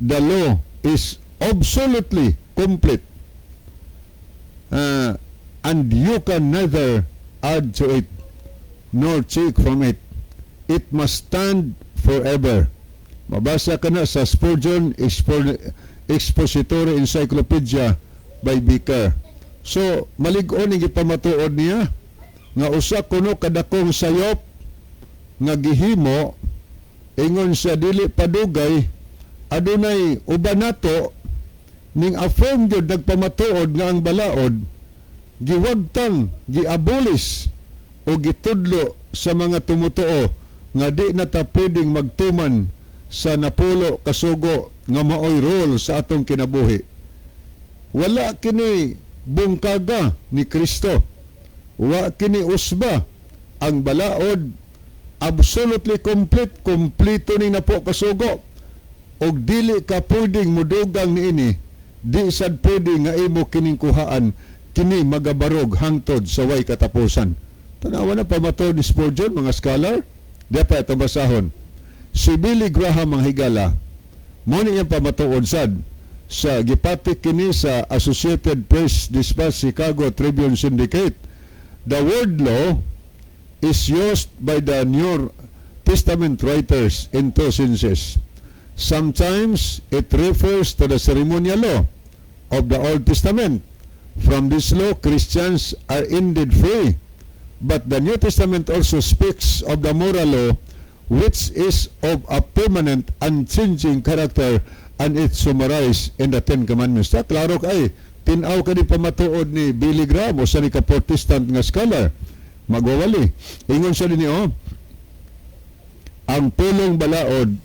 The law is absolutely complete, and you can neither add to it nor take from it. It must stand forever. Mabasa ka na sa Spurgeon Expository Encyclopedia by Baker. So, malig-on ang gipamatuod niya nga usa kuno kadakong sayop nga gihimo. Ingon siya, dili padugay adunay uban nato ning affirm gyud, nagpamatuod nga ang balaod giwagtang, giabolis o gitudlo sa mga tumutuo nga di na ta pwedeng magtuman sa napulo kasugo nga maoy role sa atong kinabuhi. Wala kini bungkaga ni Kristo. Wa kini usba. Ang balaod absolutely complete, kompleto ni napo kasugo. Og dili ka pwedeng mudugang niini, di sad pwede nga imo kining kuhaan, kini magabarog hangtod sa way katapusan. Tanawa na pamatuod ni Spurgeon, mga scholar, di pa ito basahon. Si Billy Graham, ang higala, mo ni iyang pamatuod sad sa gipatik kini sa Associated Press Dispatch Chicago Tribune Syndicate. The word "law" is used by the New Testament writers in two senses. Sometimes it refers to the ceremonial law of the Old Testament. From this law, Christians are indeed free. But the New Testament also speaks of the moral law, which is of a permanent, unchanging character, and it's summarized in the Ten Commandments. Ta, klaro kay, tinaw ka ni pamatuod ni Billy Graham o sa ni ka Protestant nga scholar. Magwawali. Ingon siya din, oh, ang pulong balaod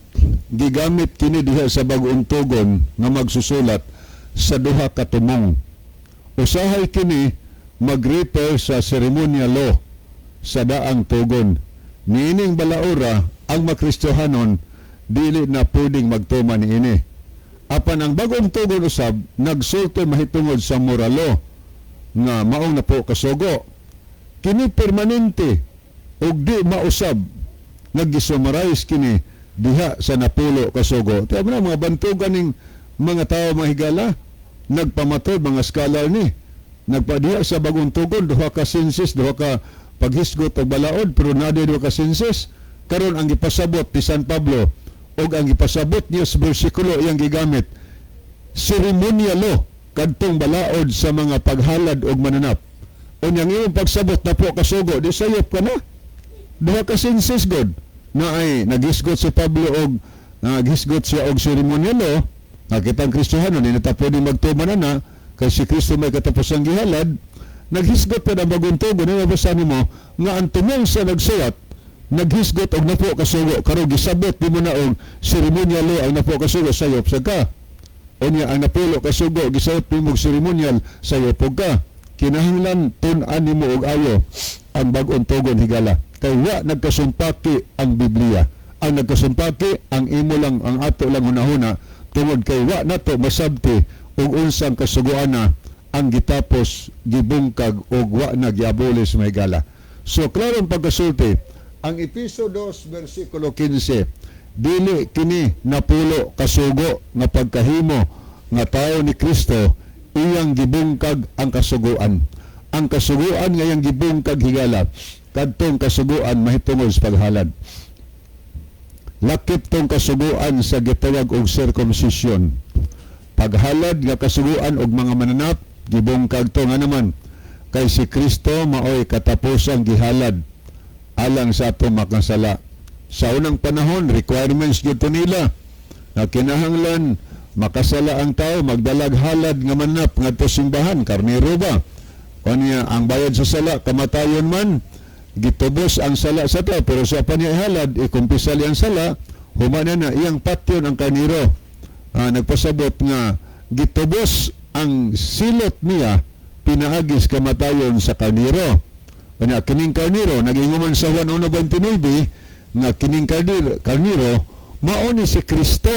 gigamit kini diha sa Bag-ong Tugon nga magsusulat sa duha ka tumong. Usahay kini mag-refer sa ceremonial law sa Daang Tugon. Niining balaora, ang makristohanon dili na pwedeng magtuman niini. Apan ang Bagong Tugon usab nagsulti mahitungod sa moral law nga maong napo kasugo. Kini permanente ug di mausab, nag-summarize kini diha sa napulo kasugo. Tiyan mo na, mga bantugan ning mga tao, mga higala, nagpamatod, mga scholar ni. Nagpadiha sa Bagong Tugon, duha ka senses, duha ka paghisgot og balaod, pero naa duha ka senses. Karon ang gipasabot ni San Pablo ug ang gipasabot niya sa bersikulo iyang gigamit, ceremonial law kadtong balaod sa mga paghalad og mananap. Unyang imong pagsabot napo kasugo, di sayop ka na. Duha ka senses god na ay naghisgot si Pablo og naghisgot siya og ceremonial law nga kitang Kristiyano di na ta pwede magtuman na kay si Kristo may katapusang gihalad. Naghisgot pa ng Bagong Tugon na mabasa nimo nga ang tumong sa nagsuwat naghisgot og napo kasugo. Karon gisabot nimo na og ceremonial law ang napo kasugo, sayop sa ka. Unya ang napulo kasugo gisabot nimo og ceremonial, sayop og ka. Kinahanglan tun-an nimo og ayo ang Bag-ong Tugon, higala, kay wa nagkasumpaki ang Biblia. Ang nagkasumpaki ang imo lang, ang ato lang hunahuna, tungod kay wa nato masabti og unsang kasuguan na ang gitapos, gibungkag og wa na giabolis, mga higala. So klarong pagkasulti, ang Episo 2 versikulo 15, dili kini napulo kasugo nga pagkahimo nga tao ni Kristo iyang gibungkag ang kasuguan. Ang kasuguan nga iyang gibungkag, higala, kadtong kasuguan mahitungod sa paghalad. Lakip tong kasuguan sa gitawag og circumcision. Paghalad nga kasuguan og mga mananap, gibungkag to nga naman kay si Kristo maoy katapusang gihalad alang sa atong makasala. Sa unang panahon, requirements gyud to nila na kinahanglan makasala ang tao, magdalag halad nga manap ngadto simbahan, karnero ba. Unya ang bayad sa sala kamatayon man, gitubos ang sala sa tao, pero sa pa niya ihalad, ikumpisal ang sala, human na iyang patyon ang karnero. Nagpasabot nga gitubos ang silot niya pinaagis kamatayon sa karnero. Unya kining karnero, nagingon sa Juan 1:29 nga kining karnero mao ni si Kristo,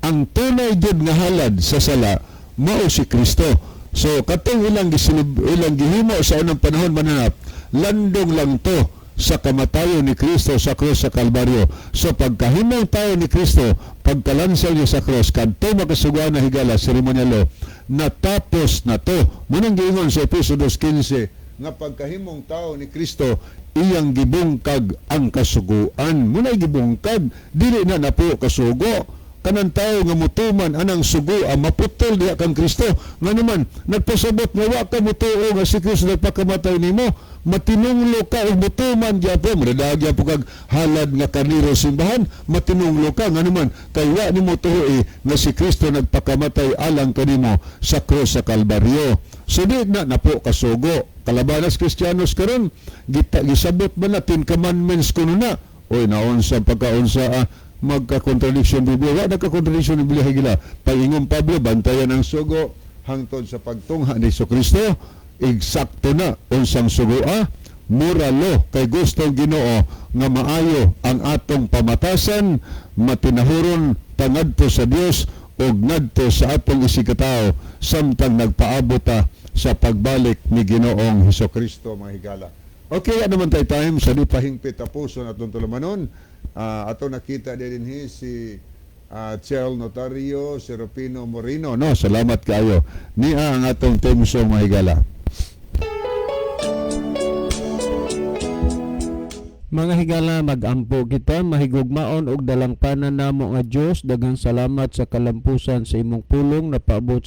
ang tunay jud nga halad sa sala mao si Kristo. So katong ilang gihimo sa unang panahon mananap, landong lang to sa kamatayon ni Kristo sa krus sa Kalbaryo. So pagkahimong tao ni Kristo, pagkalansal niya sa krus, kadto makasuguan na, higala, ceremonial law, natapos na to. Munang giingon sa Episo 2:15 nga pagkahimong tao ni Kristo iyang gibungkag ang kasuguan. Muna'y gibungkag, dili na napo kasugo. Kanang tao nga mutuman anang sugo ang maputol diha kang Kristo. Nga naman nagpasabot nga wa ka mutuo nga si Kristo nagpakamatay nimo, matinunglo ka og mutuman gyapon, madadag gyapon kag halad nga karnero simbahan, matinunglo ka. Nga naman kay wa nimo tuoi nga si Kristo nagpakamatay alang kanimo sa krus sa Kalbaryo. So di na napo kasugo. Kalabanas Kristiyanos karon gita gisabot man na Ten Commandments kuno na. Oy, naunsa pagkaunsa magka-contradiction Biblia? Wa nagka-contradiction Biblia, higala. Pag-ingon Pablo, bantayan ang sugo hangtod sa pagtungha ni Kristo. Eksakto na unsang sugo moral law, kay gusto Ginoo nga maayo ang atong pamatasan, matinahuron pangadto sa Dios ug ngadto sa atong isigkatawo samtang nagpaabot ta sa pagbalik ni Ginoong Hesus Kristo, mga higala. Okay, ano man tayo time sa di pahingpit tapuson atong tulumanon. Ato nakita din si Chel Notario, si Rupino Moreno, no? Salamat kayo. Niya ang atong theme song, mga higala. Mga higala, magampo kita. Mahigugmaon og dalangpanan namo nga Dios, daghang salamat sa kalampusan sa imong pulong na paabot